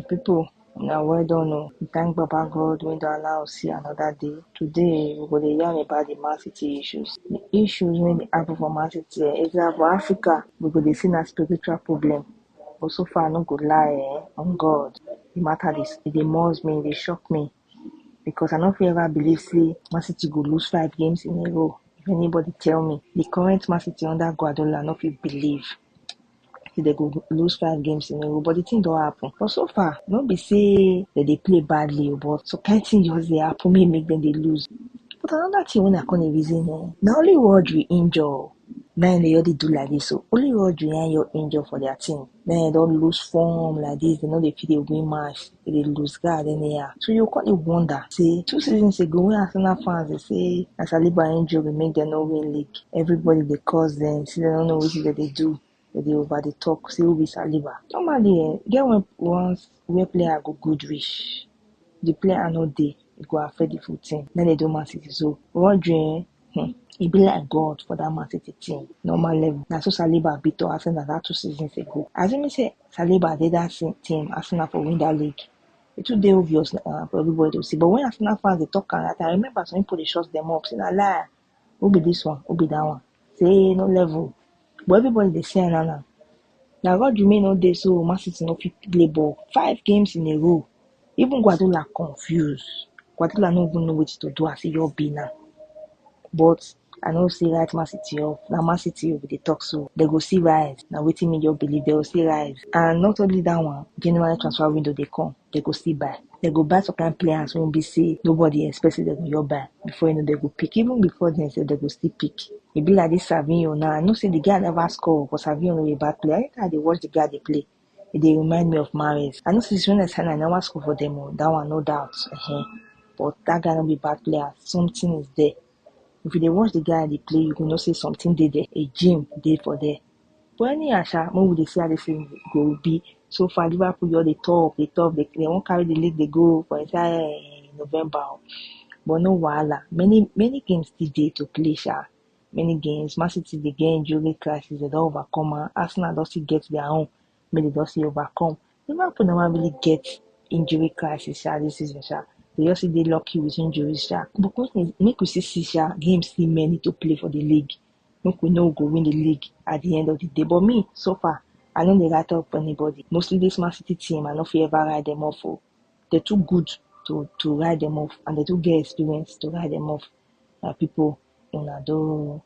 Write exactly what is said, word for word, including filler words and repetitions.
People, una well done o. We thank Baba God wey don allow us see another day. Today, we go dey yarn about the Man City issues. The issues wey dey happen for Man City, eh, if na for Africa, we go dey see na spiritual problem. But so far, I no go lie, eh, on God, the matter dey, e dey muzz me, e dey shock me. Because I no fit ever believe say Man City go lose five games in a row. If anybody tell me, the current Man City under Guardiola, I no fit believe say they go lose five games in a row. But the thing don happen. But so far, no be say they dey play badly o, but some kind thing just dey happen, make, make them dey lose. But another thing wey I come dey reason, eh, na only Rodri injure. Na im dey already do like this. So only Rodri and your injure for their team. Then they don lose form like this. They no dey fit dey win match. They dey lose guard anyhow. So you come dey wonder say two seasons ago, when Arsenal fans dey say na Saliba injury make dem no win league, everybody dey curse dem, say dem no know wetin dem dey do. Dem dey over dey talk say who be Saliba. Normally, eh, get when once where player go good reach, the player no dey, e go affect the full team. Then they do Man City. So Rodri, eh, hmm, e be like God for that Man City team. Normal level. Na so Saliba beat to Arsenal that two seasons ago. Assuming say Saliba dey that same team, Arsenal for win that league. It too dey obvious, uh, for everybody to see. But when Arsenal fans dey talk am that time, I remember some people dey shut them up. Say na lie. Who be this one? Who be that one? Say no level. But everybody dey see am now. Now God, you may not dey so Man City no fit play ball. Five games in a row. Even Guardiola confused. Guardiola no even know what to do as e be now. But I know say right Man City up. Now Man City will be the talk, so they go see rise. Now waiting me your believe they will see rise. And not only that one, January transfer window they come. They go see buy. They go buy some kind players wey be say nobody expected they go your buy. Before you know they go pick. Even before then say they go still pick. E be like this Savinho now. I know say the guy never score, but Savinho no be bad player. Anytime I dey watch the guy dey play, e dey remind me of Mahrez. I know say when I sign, I never score for them o. That one, no doubt. Uh-huh. But that guy no be bad player. Something is there. If you dey watch the guy dey play, you go know say something dey there. A gym dey for there. But anyhow sha, make we dey see how this thing go be. So far, Liverpool just dey top, dey top. They, they wan carry the league dey go for entire, eh, November o. But no wahala. Many, many games still dey to play sha. Many games, Man City dey get injury crisis, they don overcome am. Arsenal don still get their own, make they don still overcome. Liverpool never really get injury crisis sha this season sha. They just still dey lucky with injuries sha. But make we, make we still see sha, games still many to play for the league. Make we know who go win the league at the end of the day. But me, so far, I no dey write up anybody. Mostly this Man City team, I no fit ever write them off o. They're too good to, to write them off, and they too get experience to write them off. My people, una do.